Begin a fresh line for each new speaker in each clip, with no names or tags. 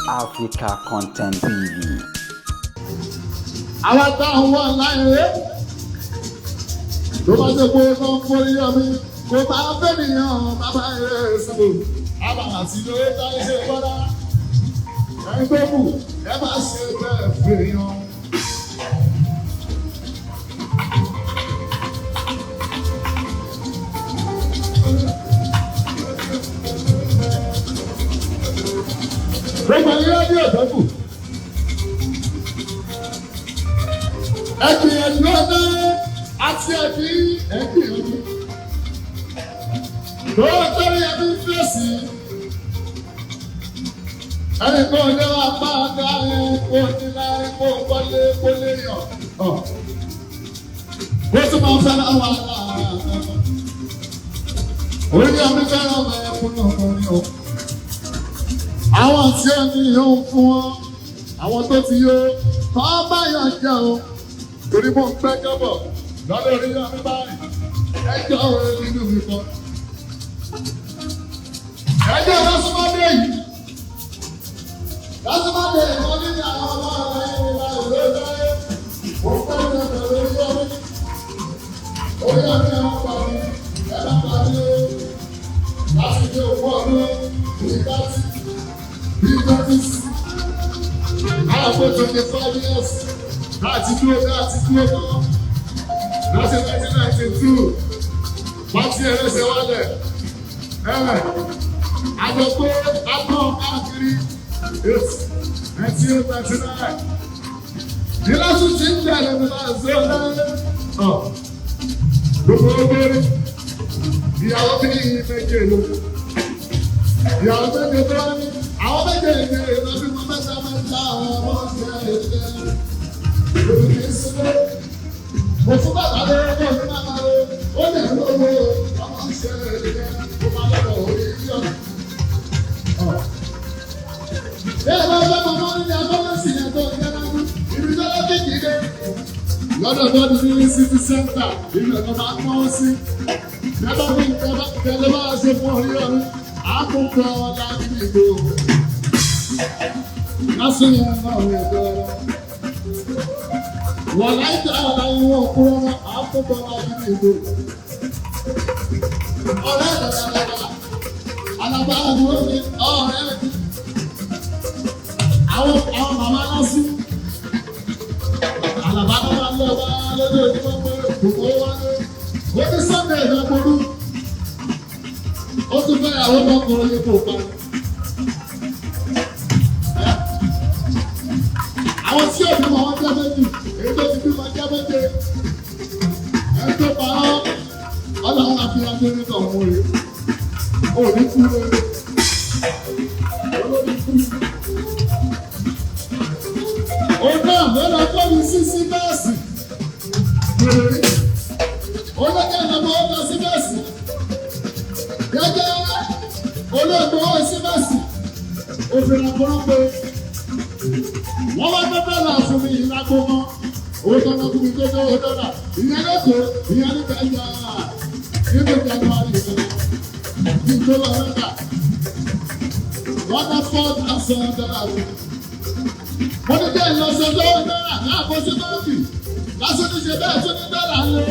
Africa Content TV.
Àwọn táwọn wà láyé tó bá ṣe pé kó ń forí ọmí kó bá fẹ́nìyàn bàbá rẹ̀ sùn àbàmà sí ló táyé ṣe bọ́dá ẹni tó kù ẹ má ṣe bẹ́ẹ̀ fèèyàn. Gbogbo ẹni rédíò tó kù. Ẹ gbìyànjú ọdún àti ẹbí ẹ gbìyànjú. Lóòótọ́ ni ẹbí ń fèsì. Ẹnì kan ní wàá bá a dá ẹ kó ní láyé kó kọ́lé kó lè yàn. Kó tún máa fẹ́ràn wà láàárọ̀. Orí ọmọ fẹ́ràn ọmọ ẹkún náà kọ́ ni o. Àwọn tí ó ní yóò fún wọn, àwọn tó ti yó, tọ́ bá yàn jẹ́ o. Torí mo ń pẹ́ jọ́bọ̀ lọ́dọ̀ orí ọmọ báyìí. Ẹjọ́ òun nínú mi kan. Ẹjọ́ lọ́sọ́mọdé yìí. Lọ́sọ́mọdé kan ní àwọn ọmọ rẹ̀ ní ìlà òwe láyé. Mo ń pẹ́ jọ́bọ̀ lórí ọmọ. Orí ọmọ ẹ̀ ń pa mi, ẹ bá pa mi o. Láti ní òkú ọdún bíi 30 bíi 36. Àwọn 25 years láti dúró láti dúró mọ́ láti 1992 wọ́n ti ẹlẹ́sẹ̀ wálẹ̀ ẹ̀rẹ̀ àjọpọ̀ akọ́ káàkiri 8 19 99 nílọ́sùn tí ń tẹ̀lé mi máa ń sọ lẹ́yìn ọ̀ gbogbo ogórí ìyàwó bí méje ló ìyàwó méje tó wá ní àwọn méje ìgbèrè lọ́dún mọ́ mẹ́ta mẹ́ta àwọn ọmọ ọ̀sẹ̀ ẹ̀jẹ̀ mo fún bàbá lówó mo ní màmá lówó ó lè lówó ọmọ ṣe é mo máa lọ́wọ́ orí yíyọ. Bẹ́ẹ̀ bá bá màmá ní abọ́lẹ́sì yẹn tó ń yára mú ibi tó lọ́ kéèkì dé. Lọ́dọ̀ bọ́ọ̀dù ní city center ìlú ẹ̀kọ́ máa ń pọ́n sí. Bẹ́ẹ̀ bí tẹ́lẹ̀ bá ṣe fún orí ọ̀run, àkókò láti ìgbò. Lásìkò yẹn náà ní ẹ̀dọ́ ọ̀rọ̀ wọ́n láìpẹ́ àwọn ìwọ̀n kúrò wọn àkókò láti ìlú. Ọ̀rẹ́ ìdàgbàsókè alàgbà àbúrò mi ọ̀rẹ́ mi. Àwọn àwọn màmá lásì. Àlàbà tó máa ń lọ bá lójoojúmọ́ pé kòkó wálé. Ó ní Sunday ìdánwòrú. Ó tún fẹ́ àwọn ọmọkùnrin yìí kò pa. Àwọn tí òbí wọn jẹ́ méjì, èyí tó ti bímọ jẹ́ méje. Ẹni tó pa ọ́, ọlọ́run àfihàn tó ní tọ̀hún rè. Ò ní kú rè. Olórí kú. Òun náà ló lọ kọ́ mi sí sí bẹ́ẹ̀sì. Rèrè. Olókè lọ́mọ ó lọ sí bẹ́ẹ̀sì. Gẹ́gẹ́ olóògbé ó sí bẹ́ẹ̀sì. Òfin àkọ́rọ́pẹ́ wọ́n wá gbé dọ́là fún mi ìlágbó mọ́ owó tó lọ fún mi tó tó owó dọ́là ìyẹn lẹ́kọ̀ọ́ ìyẹn ní kẹjà nínú January ní tó lọ mẹ́ta wọ́n ná $4,000 fún mi. Mo ní bẹ́ẹ̀ lọ sọ tó dọ́là náà kó sí báńkì lásán ní ṣe bẹ́ẹ̀ tó ní dọ́là lé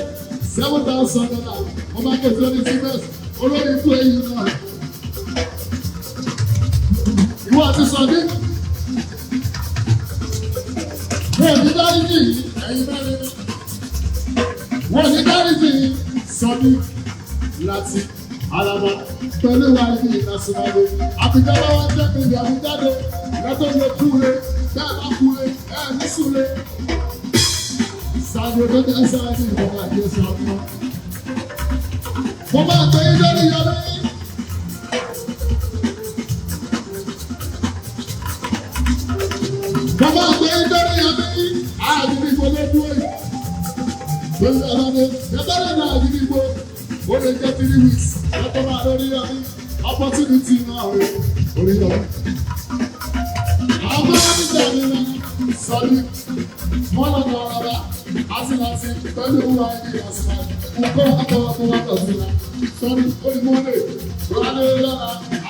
$7,000 mo máa kó sórí síbẹ̀sì olórí ikú èyí náà. Ìwọ àti sọ̀dí wọ́n ní dáríjì ẹ̀yin mẹ́rin ni wọ́n ní dáríjì sọ́ni láti alaba pẹ̀lú wa ní ìlàsìmọ́lé àtijọba wa jẹ́ mi ìyá mi jáde lọ́tọ́ lè kúre bẹ́ẹ̀ bá kúre ẹ̀ ní súre sáájú tó jẹ́ sáájú ìjọba àti ẹ̀sìn ọdún. Mo máa pè é lórí yọrí. Mo máa pè é lórí yọrí àdìgbò ló dúró yìí. Lórí ọ̀rọ̀ mi, ẹgbẹ́rẹ́ náà àdìgbò, ó lè jẹ́ 3 weeks, lọ́tọ́ máa lórí ọ̀rí, opportunity náà rè orí ọ̀rí. Àwọn mọ́níjà mi lọ sọ̀rí, mọ́nà náà rárá, àti láti pẹ̀lú ìwà ẹni àsìkò, nǹkan ọkọ̀ ọkọ̀ ọkọ̀ sí la, sọ̀rí, ó ní mọ́lẹ̀. Lọ́lá lọ́la,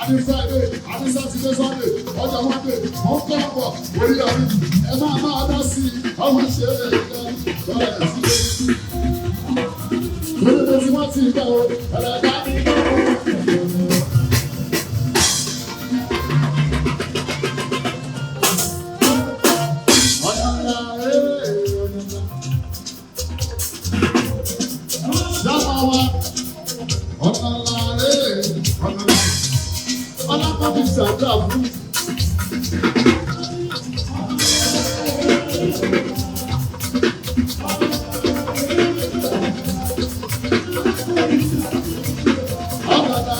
àní Friday, àní Saturday, Sunday, ọjọ́ Monday, mo ń kọ́ ọ̀pọ̀ orí ọ̀rí. Ẹ máa máa dá sí i, ọmọ ṣe é lè lọ́la sí i. Lórí mo ti wọ́n ti gbà o, ẹ̀rẹ̀dá mi kọ́. Ọ̀nà ńlá, ọ̀nà ńlá. Dábàá wa, ọ̀nà ńlá, ọ̀nà ńlá. Ọlọ́pàá mi ṣàdúrà fún mi. Ọ̀nà ńlá.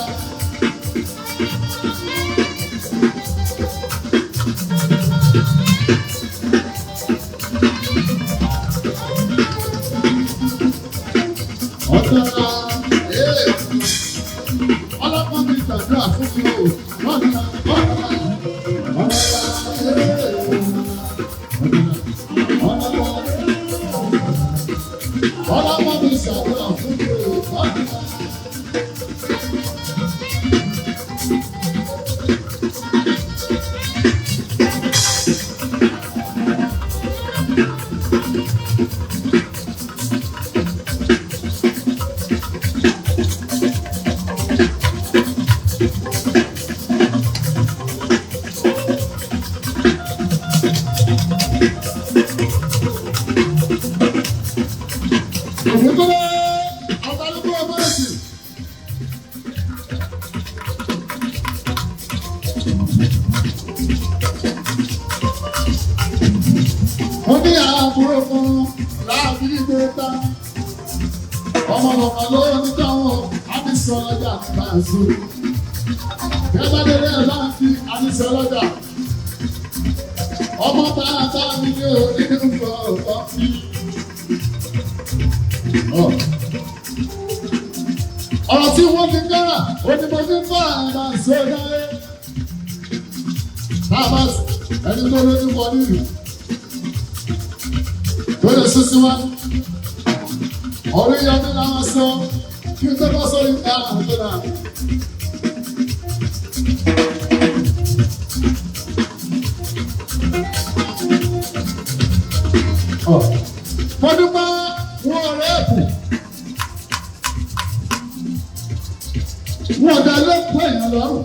Ọ̀nà ńlá, ọlọ́pàá mi ṣàdúrà fún mi o. Ọ̀nà ọ̀nà ọ̀nà ọ̀nà ọlọ́pàá mi ṣàdúrà fún mi o. Ọ̀nà. Ògúndúró ọ̀tàlúgbò ọmọdé. Mo ní àbúrò kan láàbí ìgbéta. Ọmọ bàbá ló ní káwọn àdìsọ ọlọ́jà bá ń sùn. Gẹ́gẹ́ ẹ̀ bá ń fi àdìsọ ọlọ́jà. Ọmọ bàbá mi ní òní ń bọ̀ ọ̀tọ̀ fi. Ọ̀rọ̀ tí wọ́n fi kára onímọ̀ ní bá àgbà sódà ẹ́. Bàbá ẹni tó lójú kọ nílùú. Tó lè sún síwájú. Ọ̀rọ̀ ìyá mi làwọn sọ kí n tó bá sọ ìgbà àgbẹ̀dà. Mo dúpẹ́ wọn ọ̀rẹ́ ẹ̀kú. Wọn ọ̀dà ló pọ̀ èèyàn lọ́rùn.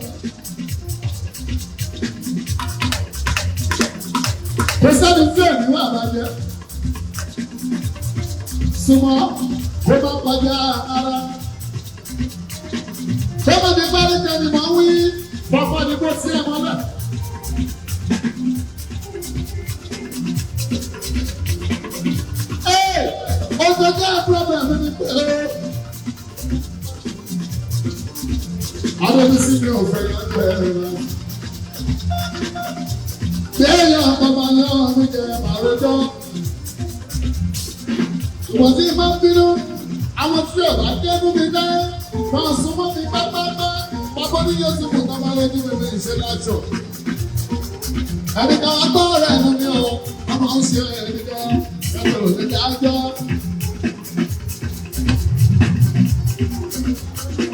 Kò sẹ́ni tí ò ní wà bàjẹ́. Súnmọ́ kó má kọjá ara. Tọ́mọ ti parí tẹ̀lé mọ́ wí. Bàbá ni kò sí ẹ̀mọ́ náà. Ee, ọjọ́ jẹ́ problem mi ni pé Adébísí mi ò fẹ́ lọ́jọ́ ẹ̀rọ. Téèyàn bàbá náà mi jẹ màrúdọ́. Ìwọ̀n tí máa ń bínú, àwọn tí ò bá dẹ́nu mi dá, máa súnmọ́ mi pápápá. Pápá ní yóò tún kò tán máa lójú mi ní ìṣe lájọ. Ẹni kan gbọ́ ọ̀rẹ́ ẹnu mi o, wọ́n máa ń ṣe ẹni kan, yàtọ̀ òní dájọ́.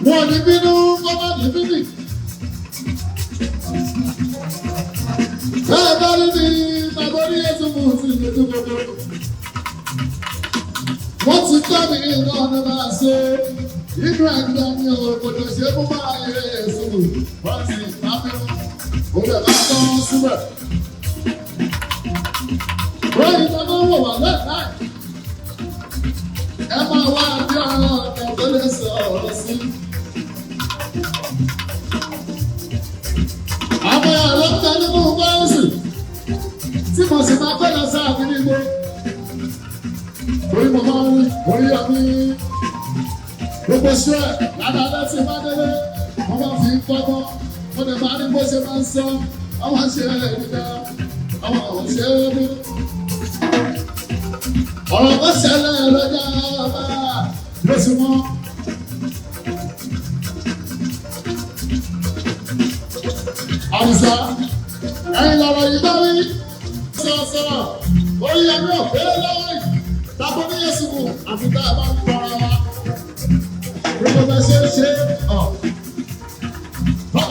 Wọ́n ní bínú, wọ́n má ní bínú. Bẹ́ẹ̀ bá rí mi, bàbá ní Yéṣu mú sí ìlú gbogbo. Wọ́n ti tọ́ mi iná ní máa ṣe. Inú ẹ̀gbẹ́ mi ò gbọdọ̀ ṣe mú máa yẹ èso. Wọ́n ti bá mi mú. Ó lè máa tán síbẹ̀. Wọ́n yìí tó máa ń wò wá lẹ́ẹ̀láì. Ẹ máa wá bí ọ̀rọ̀ ọ̀tẹ̀ tó lè sọ ọ̀rọ̀ sí. Àwọn ọ̀rọ̀ ń bẹ nínú bọ́ọ̀sì tí mo sì máa fẹ́ lọ sáà mi nígbó. Orí mo máa ń rí orí àmì gbogbo ṣẹ́ ládàá tí máa délé mo máa fi ń kọ́kọ́ mo lè máa ní bó ṣe máa ń sọ àwọn ṣe é nígbà àwọn ò ṣe é bí. Ọ̀rọ̀ kan ṣẹlẹ̀ lọ́jà ọba lóṣù mọ́. Àwùsá ẹ̀yin lọ̀rọ̀ yìí bá wí. Sọ̀rọ̀sọ̀rọ̀ orí ẹni ọ̀fẹ́ lọ́wọ́ yìí. Tàbí ní Yéṣu kù àfi tá a bá ń tọrọ wa. Gbogbo bá ṣe é ṣe ọ̀.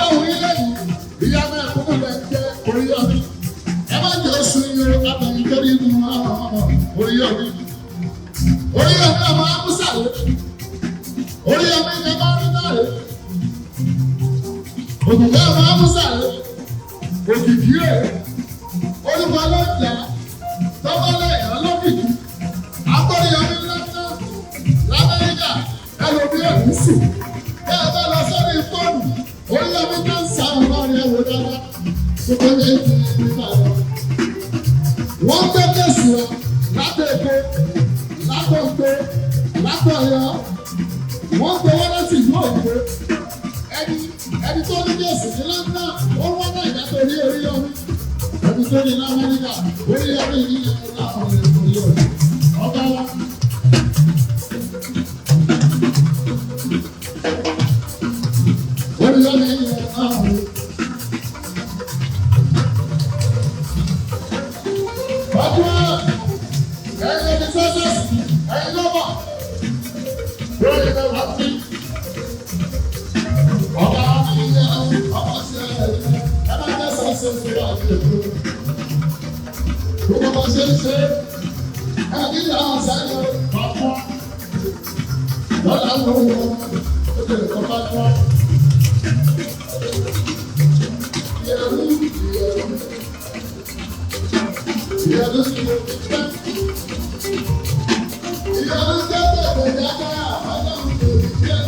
Ọlọ́run ilé yìí, ìyá náà kúkú lẹ jẹ́ Oríyọmí. Ẹ má jẹ́ oṣù yìí o, àtàyè torí inú Oríyọmí. Oríyọmí ọmọ Amúsà rẹ̀. Oríyọmí ní bá rí náà rẹ̀. Òkùnkùn ọmọ Amúsà rẹ̀. Òkìkí rẹ̀. Olúwa ló jà. Tọ́mọ́lẹ̀ ìrànlọ́kìkí. Akọ́ríyọmí lọ́tọ́ l'Amẹ́ríkà ẹlòmí ẹ̀mí sùn. Bí ẹ bá lọ sórí fóònù, Oríyọmí tó ń sàrùn lọ́rin ẹ̀wò dáadáa. Gbogbo ní ìlú nígbà lọ. Wọ́n gbé kéésì rẹ̀ láti Èkó, látọ̀gbé, látọ̀yọ́. Wọ́n gbowó láti ìlú Òyìnbó. Ẹni ẹni tó ní kéésì ní London, ó wọ́n náà ìdájọ́ orí Oríyọmí. Ẹni tó ní l'Amẹ́ríkà, Oríyọmí yìí ní Oríyọmí. Ọba wa. Oríyọmí yìí náà wò. Ọdún ẹ̀yin ẹni sọ́sọ́sì ẹ̀yin lọ́mọ. Lórí ẹ̀rọ wá sí. Ọba ilé ọmọ sí ẹ̀ ẹ má jẹ́ sọ́sọ́ sí wa ní èkó. Gbogbo bá ṣe ń ṣe ẹ kí ni àwọn sẹ́yìn ọ̀pọ̀. Lọ́la ń wọ́n wọ́n ó lè kọ́ bá tọ́. Ìyẹ̀rú ìyẹ̀rú. Ìyẹ̀rú sí i. Ìyẹ̀rú jẹ́ bẹ̀rẹ̀ yáká ọlọ́run kò ní jẹ́.